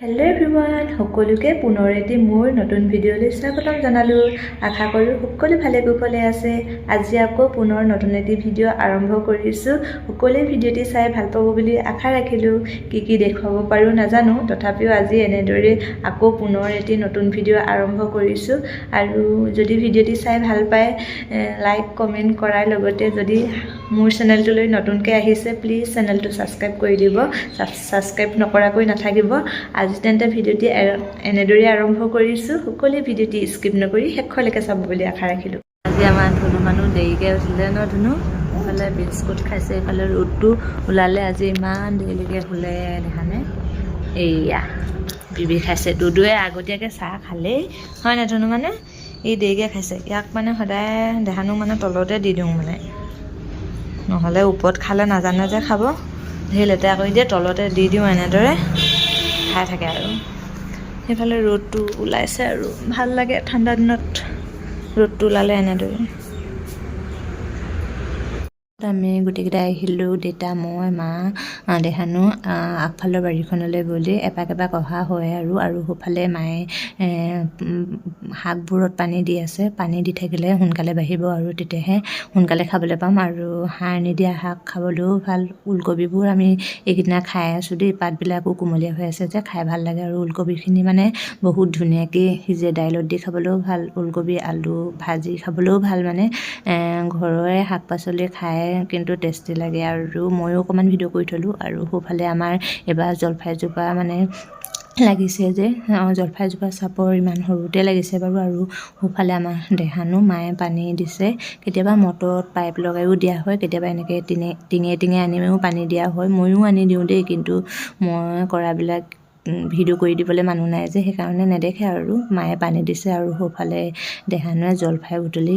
Hello' everyone, সকলোকে পুনৰ এটি মোৰ নতুন ভিডিঅ'লৈ স্বাগতম জনালোঁ। আশা কৰোঁ সকলো ভালে কুশলে আছে। আজি আকৌ পুনৰ নতুন এটি ভিডিঅ' আৰম্ভ কৰিছোঁ। সকলোৱে ভিডিঅ'টি চাই ভাল পাব বুলি আশা ৰাখিলোঁ। কি কি দেখুৱাব পাৰোঁ নাজানো, তথাপিও আজি এনেদৰে আকৌ পুনৰ এটি নতুন ভিডিঅ' আৰম্ভ কৰিছোঁ। আৰু যদি ভিডিঅ'টি চাই ভাল পায়, লাইক কমেণ্ট কৰাৰ লগতে যদি মোৰ চেনেলটোলৈ নতুনকৈ আহিছে, প্লিজ চেনেলটো ছাবস্ক্ৰাইব কৰি দিব। ছাবস্ক্ৰাইব নকৰাকৈ নাথাকিব। আজি তেন্তে ভিডিঅ'টি এনেদৰেই আৰম্ভ কৰিছোঁ। সকলোৱে ভিডিঅ'টি স্কিপ নকৰি শেষলৈকে চাব বুলি আশা ৰাখিলোঁ। আজি আমাৰ ধুনু মানুহ দেৰিকৈ উঠিলে ন ধুনু? এইফালে বিস্কুট খাইছে, এইফালে ৰ'দটো ওলালে। আজি ইমান দেৰিলৈকে শুলে, দেখানে? এইয়া বিবি খাইছে। দুদুৱে আগতীয়াকৈ চাহ খালেই হয় নাই ধুনু? মানে ই দেৰিকৈ খাইছে। ইয়াক মানে সদায় দেহানো মানে তলতে দি দিওঁ, মানে নহ'লে ওপৰত খালে নাজানে যে খাব, ধেৰ লেতেৰা কৰি দিয়ে। তলতে দি দিওঁ, এনেদৰে খাই থাকে। আৰু সেইফালে ৰ'দটো ওলাইছে আৰু ভাল লাগে ঠাণ্ডা দিনত ৰ'দটো ওলালে এনেদৰে। আমি গোটেইকেইটা আহিলোঁ, দেউতা, মই, মা, দেহানো, আগফালৰ বাৰীখনলৈ বুলি এপাক এপাক অহা হয়। আৰু আৰু সোঁফালে মায়ে শাকবোৰত পানী দি আছে। পানী দি থাকিলে সোনকালে বাঢ়িব আৰু তেতিয়াহে সোনকালে খাবলৈ পাম। আৰু সাৰ নিদিয়া শাক খাবলৈও ভাল। ওলকবিবোৰ আমি এইকেইদিনা খাই আছোঁ দেই। পাতবিলাকো কুমলীয়া হৈ আছে যে খাই ভাল লাগে। আৰু ওলকবিখিনি মানে বহুত ধুনীয়াকৈ সিজে, দাইলত দি খাবলৈও ভাল, ওলকবি আলু ভাজি খাবলৈও ভাল। মানে ঘৰৰে শাক পাচলি খাই কিন্তু টেষ্টি লাগে। আৰু ময়ো অকণমান ভিডিঅ' কৰি থ'লোঁ। আৰু সোঁফালে আমাৰ এইবাৰ জলফাইজোপা মানে লাগিছে যে, জলফাইজোপা চাপৰ ইমান সৰুতে লাগিছে বাৰু। আৰু সোঁফালে আমাৰ দেহানো মায়ে পানী দিছে। কেতিয়াবা মটৰত পাইপ লগায়ো দিয়া হয়, কেতিয়াবা এনেকৈ টিঙে টিঙে টিঙে আনিও পানী দিয়া হয়। ময়ো আনি দিওঁ দেই, কিন্তু মই কৰাবিলাক ভিডিঅ' কৰি দিবলৈ মানুহ নাই যে, সেইকাৰণে নেদেখে। আৰু মায়ে পানী দিছে। আৰু সোঁফালে দেহানুৱে জলফাই বুটলি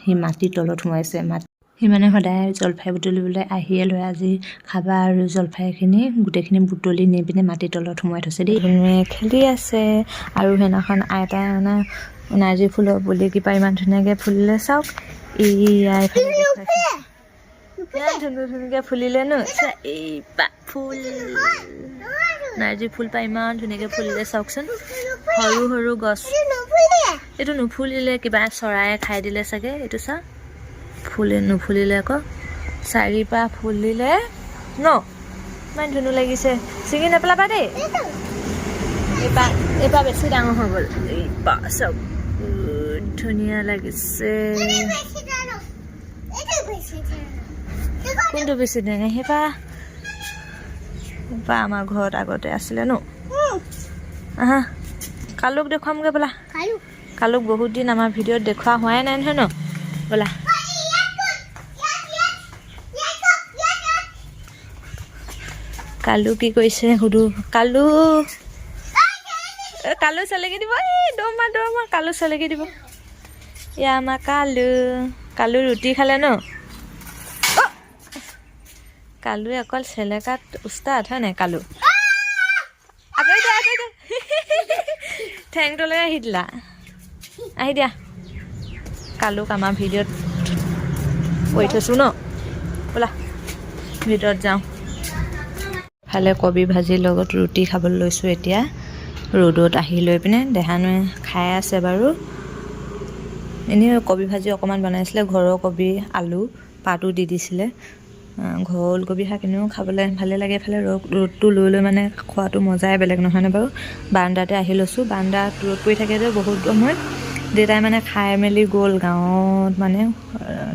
সি মাটিৰ তলত সোমাইছে। মাটি সি মানে সদায় জলফাই বুটলিবলৈ আহিয়ে লয়। আজি খাবা আৰু জলফাইখিনি গোটেইখিনি বুটলি নি পিনে মাটিৰ তলত সোমোৱাই থৈছে দেই। ধুনুৱে খেলি আছে। আৰু সেইদিনাখন আইতাই মানে নাৰ্জী ফুলৰ পুলি কিবা ইমান ধুনীয়াকৈ ফুলিলে, চাওক। এইয়া এইফালে দেখুৱাইছে, ইমান ধুনীয়া ধুনীয়াকৈ ফুলিলে ন। চা, এই পা ফুল, নাৰ্জী ফুল পাই ইমান ধুনীয়াকৈ ফুলিলে, চাওকচোন। সৰু সৰু গছ। এইটো নুফুলিলে, কিবা চৰায়ে খাই দিলে চাগে। এইটো চা, ফুলে নুফুলিলে আকৌ। চাৰিপাহ ফুলিলে ন, ইমান ধুনীয়া লাগিছে। ছিঙি নেপেলাবা দেই। এইপাহ এইপাহ বেছি ডাঙৰ হৈ গ'ল। এইপাহ চব ধুনীয়া লাগিছে। কোনটো বেছি ডাঙৰ? সেইপাহ, সেইপাহ আমাৰ ঘৰত আগতে আছিলে ন। আহা, কালুক দেখুৱামগৈ ব'লা। কালুক বহুত দিন আমাৰ ভিডিঅ'ত দেখুওৱা হোৱাই নাই নহয় ন। ব'লা। কালু কি কৰিছে সুধো। কালু, এ, কালু চেলেকি দিব। এই দৌৰ মাৰ, দৌৰ মাৰ, কালু চেলেকি দিব। এয়া আমাৰ কালু। কালু ৰুটি খালে ন। অ! কালুৱে অকল চেলেকাত উস্তাদ হয় নাই কালু? আঁতৰি দিয়া, আঁতৰি দিয়া। ঠেংটোলৈ আহি দিলা। আহি দিয়া। কালুক আমাৰ ভিডিঅ'ত কৰি থৈছোঁ ন। ব'লা, ভিতৰত যাওঁ। ফালে কবি ভাজিৰ লগত ৰুটি খাবলৈ লৈছোঁ এতিয়া ৰ'দত আহি লৈ পিনে। দেহানুৱে খাই আছে বাৰু। এনেই কবি ভাজি অকণমান বনাইছিলে, ঘৰৰ কবি, আলু পাতো দি দিছিলে। ঘৰৰ ওলকবি শাক এনেও খাবলৈ ভালে লাগে। এইফালে ৰ'দটো লৈ লৈ মানে খোৱাটো মজাই বেলেগ, নহয়নে বাৰু? বাৰান্দাতে আহি লৈছোঁ। বাৰান্দাত ৰ'দ পৰি থাকে যে বহুত সময়। দেউতাই মানে খাই মেলি গ'ল গাঁৱত, মানে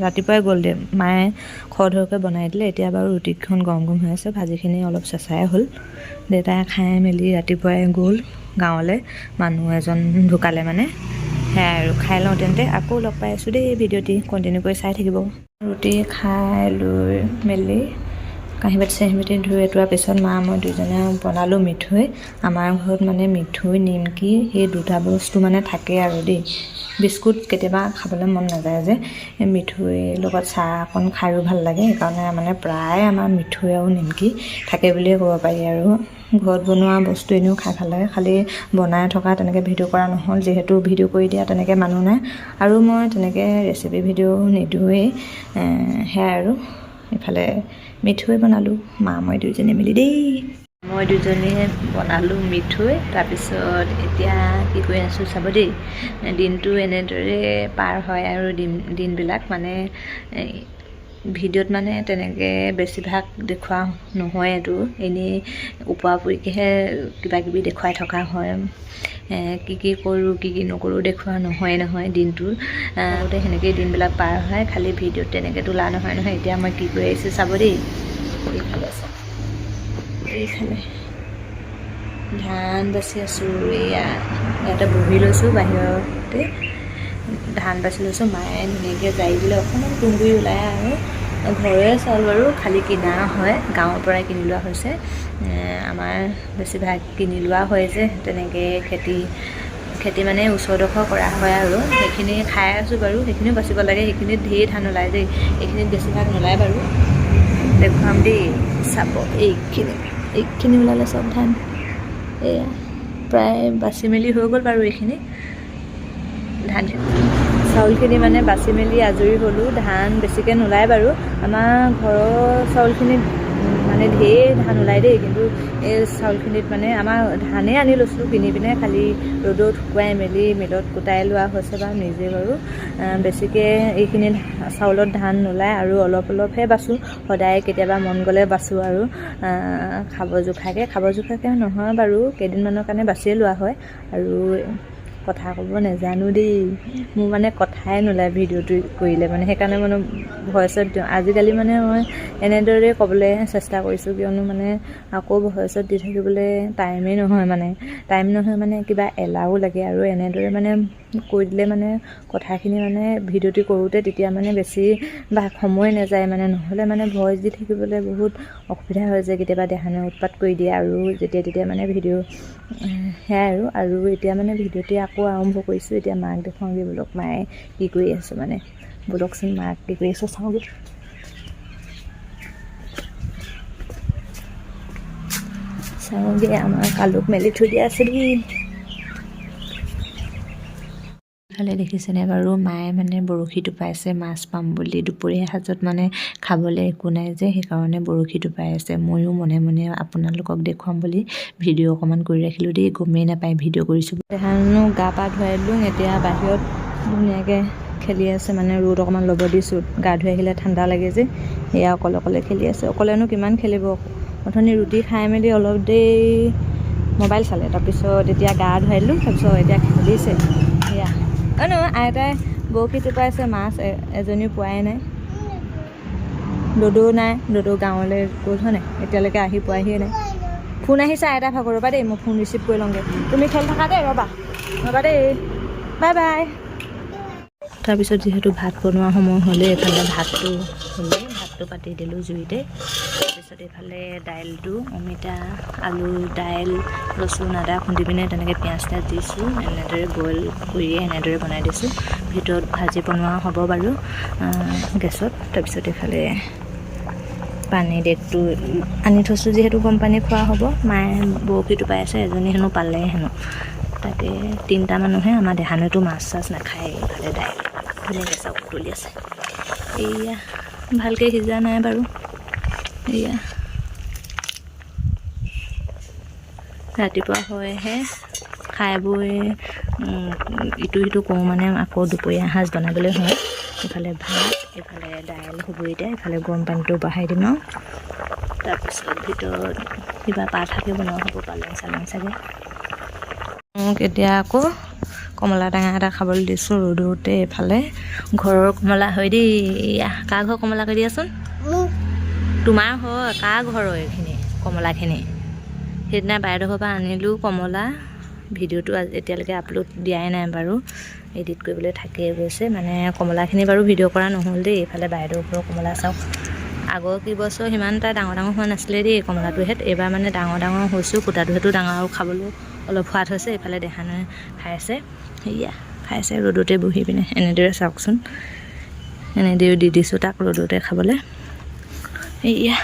ৰাতিপুৱাই গ'ল দে। মায়ে খৰধৰকৈ বনাই দিলে। এতিয়া বাৰু ৰুটিকেইখন গৰম গৰম হৈ আছে, ভাজিখিনি অলপ চেঁচাই হ'ল। দেউতাই খাই মেলি ৰাতিপুৱাই গ'ল গাঁৱলৈ, মানুহ এজন ঢুকালে মানে। সেয়াই আৰু, খাই লওঁ তেন্তে। আকৌ লগ পাই আছোঁ দেই, ভিডিঅ'টি কণ্টিনিউ কৰি চাই থাকিব। ৰুটি খাই লৈ মেলি কাঁহী বাতি চাহী বাতি ধুই এটোৱাৰ পিছত মা মই দুইজনে বনালোঁ মিঠৈ। আমাৰ ঘৰত মানে মিঠৈ, নিমকি সেই দুটা বস্তু মানে থাকে আৰু দেই। বিস্কুট কেতিয়াবা খাবলৈ মন নাযায় যে, এই মিঠৈৰ লগত চাহ অকণ খায়ো ভাল লাগে। সেইকাৰণে মানে প্ৰায় আমাৰ মিঠৈ আৰু নিমকি থাকে বুলিয়ে ক'ব পাৰি। আৰু ঘৰত বনোৱা বস্তু এনেও খাই ভাল লাগে। খালি বনাই থকা তেনেকৈ ভিডিঅ' কৰা নহ'ল, যিহেতু ভিডিঅ' কৰি দিয়া তেনেকৈ মানুহ নাই আৰু মই তেনেকৈ ৰেচিপি ভিডিঅ' নিদিওঁৱেই। সেয়াই আৰু, ইফালে মিঠৈ বনালোঁ মা মই দুইজনী মিলি দেই। মই দুজনীয়ে বনালোঁ মিঠৈ। তাৰপিছত এতিয়া কি কৰি আছোঁ চাব দেই। দিনটো এনেদৰে পাৰ হয় আৰু দিনবিলাক মানে এই, ভিডিঅ'ত মানে তেনেকৈ বেছিভাগ দেখুওৱা নহয়। এইটো এনেই ওপৰা উপৰিকৈহে কিবা কিবি দেখুৱাই থকা হয়। কি কি কৰোঁ, কি কি নকৰোঁ দেখুওৱা নহয় নহয়। দিনটো আগতে সেনেকৈয়ে দিনবিলাক পাৰ হয়, খালি ভিডিঅ'ত তেনেকৈ তোলা নহয় নহয়। এতিয়া মই কি কৰি আহিছোঁ চাব দেই। এইফালে চাওক, এইফালে ধান বাচি আছোঁ। এয়া ইয়াতে বহি লৈছোঁ, বাহিৰতে ধান বাচি লৈছোঁ। মায়ে ধুনীয়াকৈ জাৰি দিলে, অকণমান তুঁহগুৰি ওলায়। আৰু ঘৰৰে চাউল বাৰু, খালি কিনা হয়, গাঁৱৰ পৰাই কিনি লোৱা হৈছে। আমাৰ বেছিভাগ কিনি লোৱা হয় যে তেনেকৈ খেতি খেতি মানে ওচৰডোখৰ কৰা হয় আৰু সেইখিনি খাই আছোঁ বাৰু। সেইখিনিও বাচিব লাগে। সেইখিনিত ঢেৰ ধান ওলায় দেই, এইখিনিত বেছিভাগ নোলায় বাৰু। দেখুৱাম দেই, চাব। এইখিনি এইখিনি ওলালে চব ধান। এয়া প্ৰায় বাচি মেলি হৈ গ'ল বাৰু। এইখিনি ধানখিনি, চাউলখিনি মানে বাচি মেলি আজৰি হ'লোঁ। ধান বেছিকৈ নোলায় বাৰু। আমাৰ ঘৰৰ চাউলখিনিত মানে ঢেৰ ধান ওলায় দেই, কিন্তু এই চাউলখিনিত মানে আমাৰ ধানেই আনি লৈছিলোঁ কিনি পিনে, খালি ৰ'দত শুকুৱাই মেলি মিলত কুটাই লোৱা হৈছে বাৰু নিজে বাৰু। বেছিকৈ এইখিনি চাউলত ধান নোলায় আৰু অলপ অলপহে বাচোঁ সদায়। কেতিয়াবা মন গ'লে বাচোঁ আৰু খাব জোখাকৈ, খাব জোখাকৈ নহয় বাৰু, কেইদিনমানৰ কাৰণে বাচিয়ে লোৱা হয়। আৰু কথা ক'ব নাজানো দেই, মোৰ মানে কথাই নোলায় ভিডিঅ'টো কৰিলে মানে, সেইকাৰণে মানে ভইচত দিওঁ। আজিকালি মানে মই এনেদৰেই ক'বলৈ চেষ্টা কৰিছোঁ, কিয়নো মানে আকৌ ভইচত দি থাকিবলৈ টাইমেই নহয়, মানে টাইম নহয় মানে কিবা এলাহো লাগে। আৰু এনেদৰে মানে কৈ দিলে মানে কথাখিনি মানে ভিডিঅ'টো কৰোঁতে তেতিয়া মানে বেছি ভাগ সময় নাযায় মানে। নহ'লে মানে ভইচ দি থাকিবলৈ বহুত অসুবিধা হৈ যায়, কেতিয়াবা দেহানে উৎপাত কৰি দিয়ে আৰু যেতিয়া তেতিয়া মানে ভিডিঅ' সেয়াই আৰু। আৰু এতিয়া মানে ভিডিঅ'টি আকৌ আৰম্ভ কৰিছোঁ। এতিয়া মাক দেখুৱাওঁগৈ বোলক, মায়ে কি কৰি আছে মানে। বোলকচোন, মাক কি কৰি আছে চাওঁগৈ। চাওঁগৈ, আমাৰ কালুক মেলি থৈ দিয়া আছে দেই। ইফালে দেখিছেনে বাৰু, মায়ে মানে বৰশী টোপাইছে মাছ পাম বুলি। দুপৰীয়া সাজত মানে খাবলৈ একো নাই যে, সেইকাৰণে বৰশী টোপাই আছে। ময়ো মনে মনে আপোনালোকক দেখুৱাম বুলি ভিডিঅ' অকণমান কৰি ৰাখিলোঁ দেই, গমেই নাপায় ভিডিঅ' কৰিছোঁ। দেহানো গা পা ধুৱাই দিলোঁ। এতিয়া বাহিৰত ধুনীয়াকৈ খেলি আছে, মানে ৰ'দ অকণমান ল'ব দিছোঁ। গা ধুই আহিলে ঠাণ্ডা লাগে যে। সেয়া অকলে অকলে খেলি আছে। অকলেনো কিমান খেলিব? অথনি ৰুটি খাই মেলি অলপ দেৰি মোবাইল চালে, তাৰপিছত এতিয়া গা ধুৱাই দিলোঁ, তাৰপিছত এতিয়া খেলিছে। সেয়া অ' ন আইতাই বৰশী টোপাইছে, মাছ এজনীও পোৱাই নাই। দদৌ নাই, দদৌ গাঁৱলৈ গ'ল হয় নাই, এতিয়ালৈকে আহি পোৱাহিয়ে নাই। ফোন আহিছে আইতা ভাগৰৰ পৰা দেই, মই ফোন ৰিচিভ কৰি লওঁগৈ। তুমি খেলি থাকা দেই, ৰ'বা ৰ'বা দেই, বাই বাই। তাৰপিছত যিহেতু ভাত বনোৱা সময় হ'লে, এইফালে ভাতটো হ'লে ভাতটো পাতি দিলোঁ জুইতে। তাৰপিছত এইফালে দাইলটো অমিতা, আলু, দাইল, ৰচুন, আদা খুন্দি পিনে তেনেকৈ পিঁয়াজ চিয়াজ দিছোঁ, এনেদৰে বইল কৰিয়ে এনেদৰে বনাই দিছোঁ। ভিতৰত ভাজি বনোৱা হ'ব বাৰু গেছত। তাৰপিছত এইফালে পানী ডেকটো আনি থৈছোঁ, যিহেতু গৰম পানী খোৱা হ'ব। মায়ে বৰশী টোপাই আছে, এজনী হেনো পালে হেনো। তাকে তিনিটা মানুহে, আমাৰ দেহানেতো মাছ চাছ নাখায়। এইফালে দাইল ধুনীয়াকৈ চাওক উতলি আছে। এইয়া ভালকৈ সিজা নাই বাৰু। এয়া ৰাতিপুৱা হয়হে, খাই বৈ ইটো সিটো কৰোঁ মানে আকৌ দুপৰীয়া সাজ বনাবলৈ হয়। এইফালে ভাত, এইফালে দাইল হ'ব। এতিয়া এইফালে গৰম পানীটো বহাই দিম আৰু তাৰপিছত ভিতৰত কিবা পাত শাকে বনোৱা হ'ব, পালেং চালেং চাগে। মোক এতিয়া আকৌ কমলা টেঙা এটা খাবলৈ দিছোঁ ৰ'দতে। এইফালে ঘৰৰ কমলা হয় দেই। এয়া কাৰ ঘৰ কমলা কৈ দিয়াচোন। তোমাৰ হয়, কাৰ ঘৰৰ এইখিনি কমলাখিনি? সেইদিনা বাইদেউ ঘৰৰ পৰা আনিলোঁ কমলা। ভিডিঅ'টো এতিয়ালৈকে আপলোড দিয়াই নাই বাৰু, এডিট কৰিবলৈ থাকিয়ে গৈছে। মানে কমলাখিনি বাৰু ভিডিঅ' কৰা নহ'ল দেই। এইফালে বাইদেউৰ ঘৰৰ কমলা চাওক। আগৰ কেইবছৰ সিমান এটা ডাঙৰ ডাঙৰ হোৱা নাছিলে দেই কমলাটোহেঁত, এইবাৰ মানে ডাঙৰ ডাঙৰ হৈছোঁ। ফুটাটোহেঁতো ডাঙৰ আৰু খাবলৈও অলপ সোৱাদ হৈছে। এইফালে দেহানে খাই আছে, সেয়া খাই আছে ৰ'দতে বহি পিনে এনেদৰে। চাওকচোন, এনেদৰেও দি দিছোঁ তাক ৰ'দতে খাবলৈ। এয়া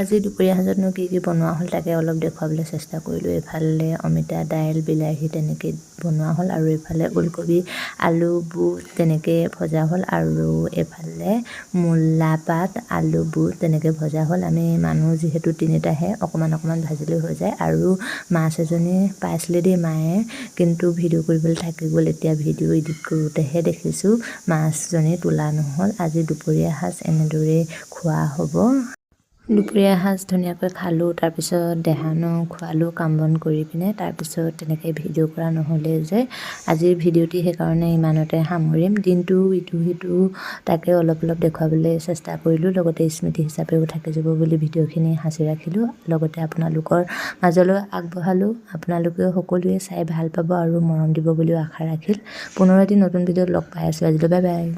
আজি দুপৰীয়া সাঁজতনো কি কি বনোৱা হ'ল, তাকে অলপ দেখুৱাবলৈ চেষ্টা কৰিলোঁ। এইফালে অমিতা, দাইল, বিলাহী তেনেকৈ বনোৱা হ'ল আৰু এইফালে ওলকবি, আলু, বুট তেনেকৈ ভজা হ'ল আৰু এইফালে মূলা পাত, আলু, বুট তেনেকৈ ভজা হ'ল। আমি মানুহ যিহেতু তিনিটাহে, অকণমান অকণমান ভাজিলেও হৈ যায়। আৰু মাছ এজনী পাইছিলে দেই মায়ে, কিন্তু ভিডিঅ' কৰিবলৈ থাকি গ'ল। এতিয়া ভিডিঅ' এডিট কৰোঁতেহে দেখিছোঁ মাছজনী তোলা নহ'ল। আজি দুপৰীয়া সাঁজ এনেদৰেই খোৱা হ'ব। দুপৰীয়া সাঁজ ধুনীয়াকৈ খালোঁ। তাৰপিছত দেহানো খোৱালোঁ কাম বন কৰি পিনে। তাৰপিছত তেনেকৈ ভিডিঅ' কৰা নহ'লে যে আজিৰ ভিডিঅ'টি সেইকাৰণে ইমানতে সামৰিম। দিনটো ইটো সিটো তাকে অলপ অলপ দেখুৱাবলৈ চেষ্টা কৰিলোঁ, লগতে স্মৃতি হিচাপেও থাকি যাব বুলি ভিডিঅ'খিনি সাঁচি ৰাখিলোঁ, লগতে আপোনালোকৰ মাজলৈ আগবঢ়ালোঁ। আপোনালোকেও সকলোৱে চাই ভাল পাব আৰু মৰম দিব বুলিও আশা ৰাখিল। পুনৰ এটি নতুন ভিডিঅ'ত লগ পাই আছোঁ। আজিলৈ বাই বাই।